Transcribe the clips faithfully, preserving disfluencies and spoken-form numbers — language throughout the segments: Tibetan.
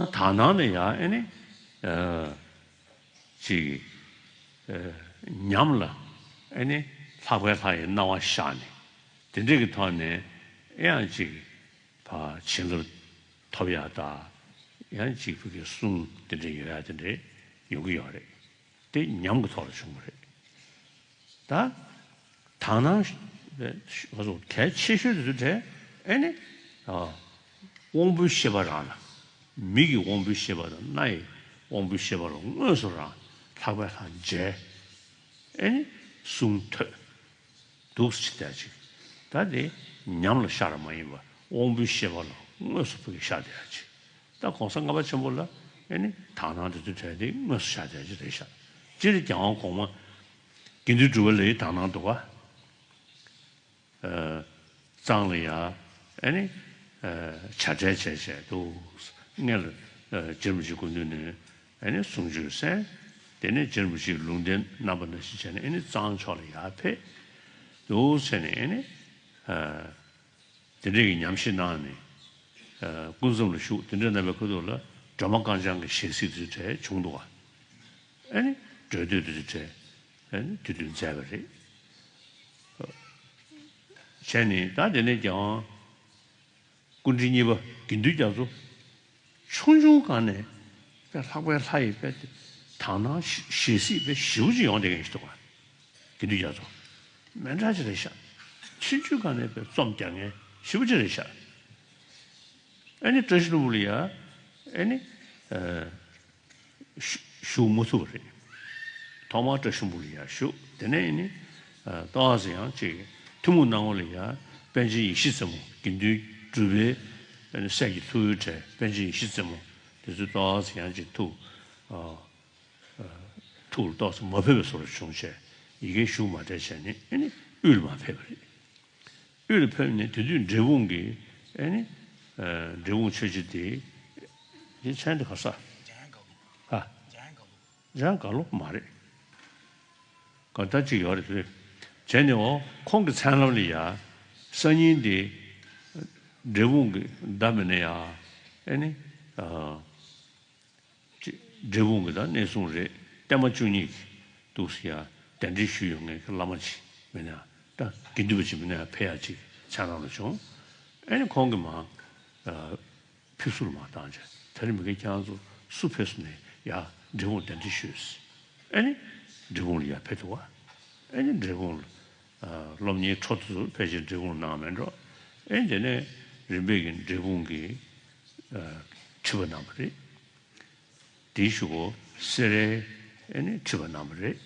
དག་སྣང་ལ་ཡང་ཨེ་ནི་ཅིག་ཉམས་ལ་ཨེ་ནི་ལྷག་པའི་ལྷ་ཡི་སྣང་བ་ཤར་ནས། དེ་འདྲ་གི་ཐོག་ནས་ཨེ་ཡང་ཅིག་ཕར་བྱིན་རླབས་ཐོབ་ཡག་དང་། ཡང་ཅིག་ཕ་གི་གསུང་དེ་འདྲ་ཡོད་ཡག་དེ་འདྲ་ཡོང་གི་ཡོད་རེད། དེ་ཉམས་ཀྱི་ཐོག་ལ་བྱུང་བ་རེད། ད་དག་སྣང་ཞེས་པ་གལ་ཆེ་ཤོས་དེ་ཚོ་གྲས་ཨེ་ནི་དབང་པོའི་ཤེས་པ་རང་ལ། མིག་གི་དབང་པོའི་ཤེས་པ་དང་། རྣ་ཡི་དབང་པོའི་ཤེས་པ་ལ་དངོས་སུ་རང་ལྷག་པའི་ལྷ་མཇལ། ཨེ་ནི་གསུང་ཐོས། འདུག་སེ་བྱས་ཅིག་ད་དེ་ཉམས་ལ་ཤར་བ་མ་ཡིན་པར་དབང་པོའི་ཤེས་པ་ལ་དངོས་སུ་ཕ་གི་ཤར་བསྡད་ཡག་ཅིག་ད་གོང་ས་ལྔ་པ་ཆེན་པོ་ལ་ཨེ་ནི་དག་སྣང་དེ་ཚོ་གྲས་དེ་དངོས་སུ་ཤར་བསྡད་ཡག་ཅིག་རེད་ཤག་སྤྱིར་རྒྱལ་དབང་གོང་མ་དགེ་འདུན་གྲུབ་པ་ལ་ཡི་དག་སྣང་འདུག་ག་གཙང་ལ་ཡ་ཨེ་ནི་བྱ་བྲལ་བྱས་བྱས་འདུག་སྔོན་ལ་རྗེ་རིན་པོ་ཆེའི་སྐུ་མདུན་ནས་ཨེ་ནི་གསུང་ཆོས་གསན། དེ་ནས་རྗེ་རིན་པོ་ཆེས་ལུང་བསྟན་གནང་བ་ནང་བཞིན་བྱས་ནས་ཨེ་ནི་གཙང་ཕྱོགས་ལ་ཡར་ཕེབས། འདུག་བྱས་ནས་ཨེ་ནི་དེ་འདྲ་གི་ཉམས་བཞེས་གནང་ནས་སྐུ་མཚམས་ལ་བཞུགས། དེ་འདྲ་གནང་བའི་ཁ་ཐུག་ལ་སྒྲོལ་མ་དཀར་འཆང་གི་ཞལ་གཟིགས་དེ་ཚོ་གྲས་བྱུང་འདུག་ག་ཨེ་ནི་འགྲོ་སྡོད་དེ་ཚོ་གྲས་ཨེ་ནི་དུས་སྟོན་མཛད་པ་རེད། བྱས་ནས་ད་དེ་ནས་ཀྱང་། སྐུ་ཕྲེང་གཉིས་པ་དགེ་འདུན་རྒྱ་མཚོ། ཆུང་ཆུང་སྒང་ནས་དཔེ་ལྷག་པའི་ལྷ་ཡི་དཔེ་དེ་དག་སྣང་ཞེ་གཟིགས་དཔེ་ཞེ་པོ་ཅིག་ཡོང་བསྡད་མཁན་ཞིག་འདུག་ག་དགེ་འདུན་རྒྱ་མཚོ། མི་འདྲ་ཅིག་རེད་ཤག་ཆུང་ཆུང་སྒང་ནས་དཔེ་རྩོམ་རྒྱག་མཁན་ཞེ་པོ་ཅིག་རེད་ཤག་ཨེ་ནི་བཀྲ་ཤིས་ལྷུན་པོ་ལ་ཡ་ཨེ་ནི། བཞུགས་མ་ཐུབ་པ་རེད། ཐོག་མར་བཀྲ་ཤིས་ལྷུན་པོ་ལ་ཡར་བཞུགས། དེ་ནས་ནི་ཏོག་ཙམ་ཡང་ཅིག་ཐུན་མོང་སྣང་ངོ་ལ་ཡར་པཎ་ཆེན་ཡེ་ཤེས་རྩེ་མོ། དགེ་འདུན་གྲུབ་པའི་སྲས་ཀྱི་ཐུ་བོའི་གྲས་པཎ་ཆེན་ཡེ་ཤེས་རྩེ་མོ་དེ་ཚོས་ཏོག་ཙམ་ཡང་ཅིག་ཐུགས་ཐུགས་ལ་ཏོག་ཙམ་མ་ཕེབས་པའི་བཟོ་འདྲ་བྱུང་བྱས། ཡ་གིར་བཞུགས་མ་བསྡད་བྱས་ནས་ཨེ་ནི་དབུས་ལ་མར་ཕེབས་པ་རེད། དབུས་ལ་ཕེབས་ནས་དེ་དུས་འབྲས་སྤུངས་ཀྱི་ཨེ་ནི་འབྲས་སྤུངས་ཆོས་རྗེ་དེ་དེ་མཚན་དེ་ག་ས། ཨ། འཇང་དགའ་ལོ་མ་རེད། ག་ད་ཅིག་ཡོད་རེད་དེ། བྱས་ནས་འོ་ཁོང་གི་མཚན་ལམ་ལ་ཡ་སང་ཉིན་དེ་འབྲས་སྤུངས་ཀྱི་ཟླ་མིན་ན་ཡ་ཨེ་ནི་ཅིག་འབྲས་སྤུངས་ཀྱི་ད་གནས་སྲུང་རེད། བརྟན་མ་བཅུ་གཉིས་ཀྱི་འདུག་སེ་ཡ་གདན་འདྲེན་ཞུས་ཡོང་མཁན་གྱི་བླ་མ་ཅིག་མིན་ན་ཡ། ད་དགེ་འདུན་པ་ཅིག་མིན་ན་ཡ་ཕེབས་ཡ་ཅིག་མཚན་ལམ་ལ་བྱུང་། ཨེ་ནི་ཁོང་གིས་མར་ཕེབས་བསུ་ལ་མར་བཏང་བྱས། ད་རེས་མི་དགེ་ཁྱེད་རང་ཚོ་སུ་ཕེབས་སོང་ནས་ཡ་འབྲས་སྤུངས་གདན་འདྲེན་ཞུས། ཨེ་ནི་འབྲས་སྤུངས་ལ་ཡ་ཕེབས་འདུག་བ། ཨེ་ནི་འབྲས་སྤུངས་ལ་སློབ་གཉེར་འཕྲོ་མཐུད་ཕལ་ཆེར་འབྲས་སྤུངས་ལ་གནང་མེད་འགྲོ། ཨེ་དེ་ནས་རིམ་པས་ཀྱིས་འབྲས་སྤུངས་ཀྱི་ཁྲི་པ་གནང་བ་རེད། དེའི་གཞུག་གུ་སེ་རའི་ཨེ་ནི་ཁྲི་པ་གནང་བ་རེད།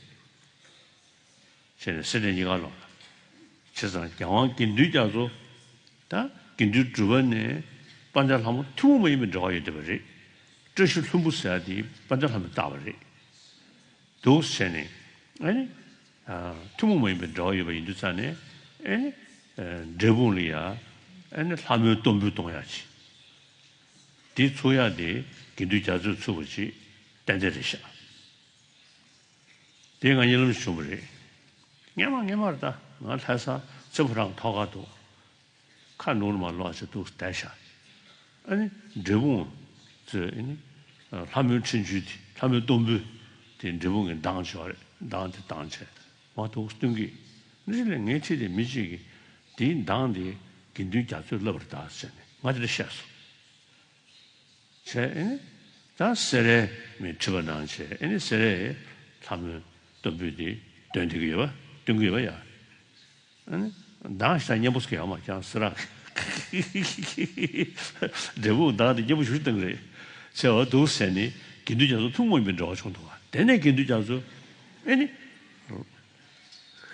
བྱས་ནས་སེ་འབྲས་གཉིས་ཀ་ལོག་ལ། བྱས་ཙང་རྒྱལ་དབང་དགེ་འདུན་རྒྱ་མཚོ། ད་དགེ་འདུན་གྲུབ་པ་ནས་དཔལ་ལྡན་ལྷ་མོ་ཐུན་མོང་མ་ཡིན་པའི་འབྲེལ་བ་ཡོད་བསྡད་པ་རེད། བཀྲ་ཤིས་ལྷུན་པོ་ཟེར་ཡ་དེ་དཔལ་ལྡན་ལྷ་མོས་བཏགས་པ་རེད། འདུག་བྱས་ནས་ཨེ་ནི་ཐུན་མོང་མ་ཡིན་པའི་འབྲེལ་བ་ཡོད་པ་ཡིན་དུས་ཙང་ནས་ཨེ་ནི་འབྲས་སྤུངས་ལ་ཡ་ཨེ་ནི་ལྷ་མོའི་གཏོར་འབུལ་གཏོང་ཡ་ཅིག་དེ་ཚུགས་ཡ་དེ་དགེ་འདུན་རྒྱ་མཚོས་ཚུགས་པ་ཅིག་ཏན་ཏན་རེད་ཤག་དེ་ང་གཉིད་ལམ་བྱུང་བ་རེད། སྔན་མ་སྔན་མར་ད་ང་ལྷ་ས་རྩེ་ཕོ་བྲང་ཐོག་ཁར་འདུག་ཁ་ནུབ་ལ་མར་ལོག་བྱས་འདུག་བསྡད་ཤག་ཨ་ནི་འབྲས་སྤུངས་ཚོས་ཨ་ནི་ལྷ་མོའི་འཕྲིན་བཅོལ་དེ། ལྷ་མོའི་གཏོར་འབུལ་དེ་འབྲས་སྤུངས་ཀྱི་གདངས་ཅིག་ཡོད་རེད། གདངས་དེ་བཏང་བྱས་མར་འདུག་སྟོན་གྱི། འདི་ལས་ངའི་ཁྲིད་དེ་མི་གཅིག་གིས་དེའི་གདངས་དེ་དགེ་འདུན་རྒྱ་མཚོས་བསླབས་པ་རེད་ད་ཟེར་ནས་ང་དེ་འདྲ་བཤད་སོང་། བྱས་ཨེ་ནི་ད་སེ་རའི་མི་ཁྲི་པ་གནང་བྱས་ཨེ་ནི་སེ་རའི་ལྷ་མོའི་གཏོར་འབུལ་དེ་འདོན་བསྡད་ཀྱི་ཡོད་པ། འདོན་གྱི་ཡོད་པ་ཡ། ཨེ་ནི་གདངས་ཤིག་ད་སྙན་པོ་ཟིག་ཡོད་མ་རེད། ཀྱང་སེ་ར་འབྲས་སྤུངས་གདངས་དེ་སྙན་པོ་ཞེ་པོ་ཅིག་བཏང་གི་རེད། བྱས་པ་འདུག་ཟེར་ནས་དགེ་འདུན་རྒྱ་མཚོ་ཐུན་མོང་མ་ཡིན་པའི་འབྲེལ་བ་བྱུང་འདུག་བ། དེ་ནས་དགེ་འདུན་རྒྱ་མཚོ་ཨེ་ནི་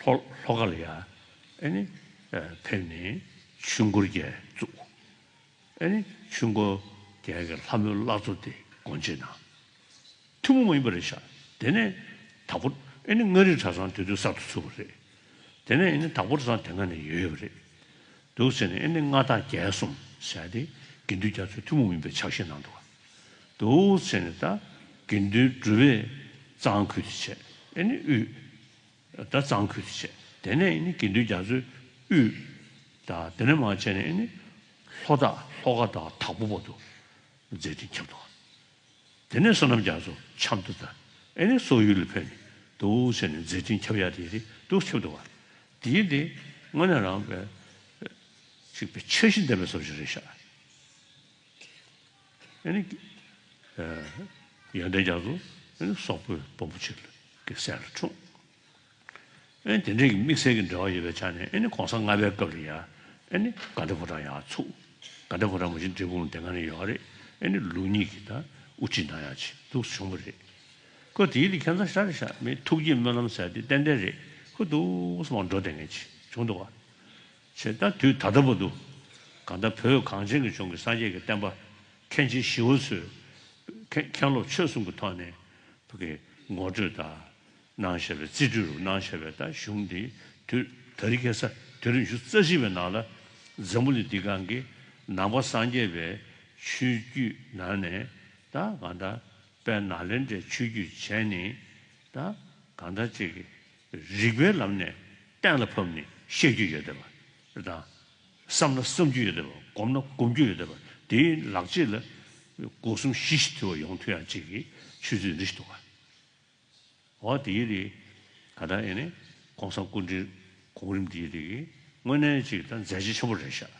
ལྷོ་ལྷོ་ཁ་ལ་ཡ་ཨེ་ནི་ཕེབས་ནས་ཆོས་འཁོར་རྒྱལ་བཙུགས། ཨེ་ནི་ཆོས་འཁོར་རྒྱལ་གྱི་ལྷ་མོའི་བླ་མཚོ་དེ་སྒོ་འབྱེད་གནང་། ཐུན་མོང་མ་ཡིན་པ་རེད་ཤག་དེ་ནས་དྭགས་པོ་ཨེ་ནི་མངའ་རིས་གྲྭ་ཚང་དེ་དུས་གསར་དུ་ཚུགས་པ་རེད། དེ་ནས་ཨེ་ནི་དྭགས་པོ་གྲྭ་ཚང་དེ་སྔ་ནས་ཡོད་ཡོད་པ་རེད། འདུག་ཟེར་ནས་ཨེ་ནི་མངའ་བདག་རྒྱལ་གསུམ་ཟེར་ཡ་དེ་དགེ་འདུན་རྒྱ་མཚོས་ཐུན་མོང་མ་ཡིན་པའི་ཕྱག་བཞེས་གནང་འདུག་བ། འདུག་ཟེར་ནས་ད་དགེ་འདུན་གྲུབ་པས་གཙང་ཁུལ་དེ་བྱས། ཨེ་ནི་དབུས། ད་གཙང་ཁུལ་དེ་བྱས། དེ་ནས་ཨེ་ནི་དགེ་འདུན་རྒྱ་མཚོས་དབུས་དང་དེ་ནས་མར་བྱས་ནས་ཨེ་ནི་ལྷོ་དང་ལྷོ་ཁ་དང་དྭགས་པོ་བར་དུ་མཛད་འཕྲིན་ཁྱབ་འདུག་དེ་ནས་བསོད་ནམས་རྒྱ་མཚོ་འཆམ་དུ་དང་ཨེ་ནི་སོག་ཡུལ་ལ་ཕེབས་ནས་འདུག་བྱས་ནས་མཛད་འཕྲིན་ཁྱབ་ཡག་དེ་རེད་འདུག་ཁྱབ་འདུག་བ། དེའི་དེ་དངོས་གནས་རང་པའི་ཅིག་པའི་ཆ་ཤས་ལྡན་པའི་བཟོ་ཅིག་རེད་ཤག་ཨེ་ནི་ཡོན་ཏན་རྒྱ་མཚོ་ཨེ་ནི་སོག་པོའི་དཔོན་པོ་ཅིག་གི་སྲས་ལ་འཁྲུངས། ཨེ་དེ་འདྲའི་གི་དམིགས་བསལ་གྱི་འབྲེལ་བ་ཡོད་པའི་ཆ་ནས་ཨེ་ནི་གོང་ས་ལྔ་པའི་སྐབས་ལ་ཡ་ཨེ་ནི་དགའ་ལྡན་ཕོ་བྲང་ཡར་ཚུགས། དགའ་ལྡན་ཕོ་བྲང་མ་གཞི་འབྲས་སྤུངས་ལ་དེ་སྔ་ནས་ཡོད་རེད། ཨེ་ནི་ལུགས་གཉིས་ཀྱི་ད་དབུ་ཁྲིད་གནང་ཡག་ཅིག་འདུག་བྱུང་བ་རེད། ཁོ་དེའི་དེ་ཁྱད་མཚར་ཞེ་དྲག་རེད་ཤག་མི་ཐུགས་བསྐྱེད་སྨོན་ལམ་ཟེར་དེ་ཏན་ཏན་རེད། ཁོ་འདུག་སེ་མར་འགྲོ་བསྡད་མཁན་ཅིག་བྱུང་འདུག་བ། བྱས་ད་དུས་ད་ལྟ་བར་དུ་གང་ལྟར་བོད་གངས་ཅན་གྱི་ལྗོངས་ཀྱི་སངས་རྒྱས་ཀྱི་བསྟན་པ་མཁན་ཆེན་ཞི་བ་འཚོས་མཁན་མཁན་སློབ་ཆོས་གསུམ་གྱི་ཐོག་ནས་བོད་ཀྱི་ངོ་སྤྲོད་དང་གནང་བཞག་པའི་རྩིས་སྤྲོད་རུ་གནང་བཞག་པའི་ད་གཞུང་འདི་དུས་ད་རིང་ཁ་སང་དུས་རབས་ཉི་ཤུ་རྩ་གཅིག་པའི་ནང་ལ་འཛམ་བུ་གླིང་འདི་སྒང་གི་ནང་པ་སངས་རྒྱས་པའི་ཆོས་བརྒྱུད་ནང་ནས་ད་གང་ལྟར་དཔལ་ནཱ་ལེནྡྲའི་ཆོས་བརྒྱུད་བྱས་ནས་ད་གང་ལྟར་ཅིག་གི་རིགས་པའི་ལམ་ནས་གཏན་ལ་ཕབ་ནས་བཤད་རྒྱུ་ཡོད་བསྡད་པ་དང་། བསམ་ན་བསམ་རྒྱུ་ཡོད་བསྡད་པ། སྒོམ་ན་སྒོམ་རྒྱུ་ཡོད་བསྡད་པ། དེའི་ལག་རྗེས་ལ་སྒོ་གསུམ་ཞི་ཞིང་དུལ་བ་ཡོང་ཐུབ་ཡག་ཅིག་གི་ཆོས་ཚུལ་འདི་ཞིག་འདུག་ག་འོ་དེའི་རིགས་ག་ད་ཨེ་ནི་གོང་ས་སྐུ་ཕྲེང་གོང་རིམ་དེའི་རིགས་དངོས་གནས་ཅིག་ད་མཛད་རྗེས་ཆེན་པོ་རེད་ཤག